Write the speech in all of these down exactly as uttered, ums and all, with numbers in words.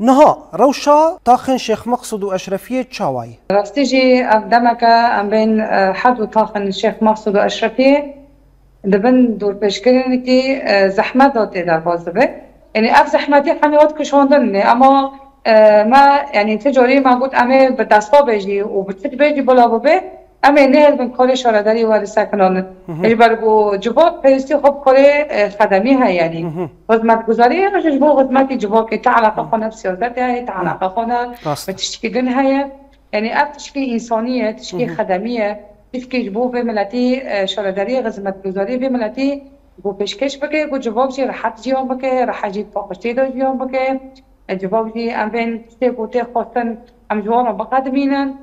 Niha rewşa taxên Şêx Meqsûd û Eşrefiyê çawa ye? Rastî jî ev demeke em bên, e, her du taxên Şêx Meqsûd û Eşrefiyê di bin dorpêçkirinekî, e, zehmet de tê derbas dibe. Yanî ev zehmetî hemî hat kişandin ne, ama, e, me, yanî ti carî me got em ê bi desta bê jî û bi ti bê jî bila bibe, em ê nehêlbin karê şaredarî were sekinandin. Hı hı. Ji ber ku civak pêwîstî xwe bi karê, e, xedemî heye, yanî. Hı hı. Xizmetguzarî ya ji bo xizmetî civakê, ti eleqa xwe ne bi siyasetê heye, ti eleqa xwe ne Rast. bi tiştekî din heye. Yanî ev tişkî însanî ye, tişkî Hı hı. xedemî ye, tişkî ji bo vê miletî, e, şaredarî, xizmetguzarî vê miletî ku pêşkêş bike, ku civak jî rehet jiyan bike, rehet jî paqijtê de jiyan bike. E, civak jî em bên tiştê ku tê xwestin em ji wan re biqedimînin.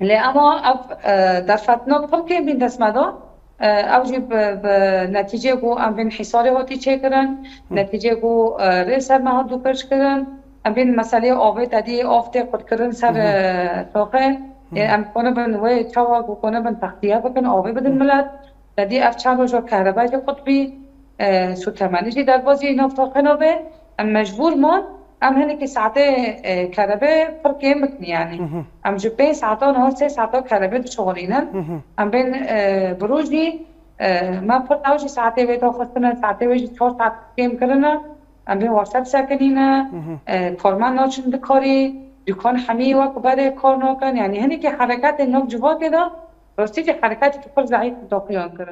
Lê ema ev, e, derfetina pir kêm bîn dest me de, e, ew jî bi, bi netîcê ku em bên hîsarê hatî çêkirin, Hı. netîcê ku, e, rê ser me hat dûpêçkirin, em bên meseleyê avê te dî av tê qutkirin ser, Hı hı. e, toxê. Hı. Ê, em konibin wê çawa ku konibin textiye bikin, avê bidin Hı. milet. Te dî ev çend roja kehrebe jî qut bî, e, sûtemenî jî derbazî nav toxê nabê. Em mecbûr man, em hinekî saetê, e, kerebe pir kêm bikin, yanî. Hı hı. Em ji pênc saetan niha sê saeta kerebe dişixulînin. Hı hı. Em bên, e, bi rojî, e, me pir ew jî saetê wê daxistine, saetê wê jî çar saet kêm kirine. Em bên WhatsApp sekinîne, Hı hı. e, karmend naçin dikarî, dûkan hemî wek berê kar nakin. Yanî hinekî hereketên nav civakê de, rastî jî hereketeke pir zeîf daxuyan kirin.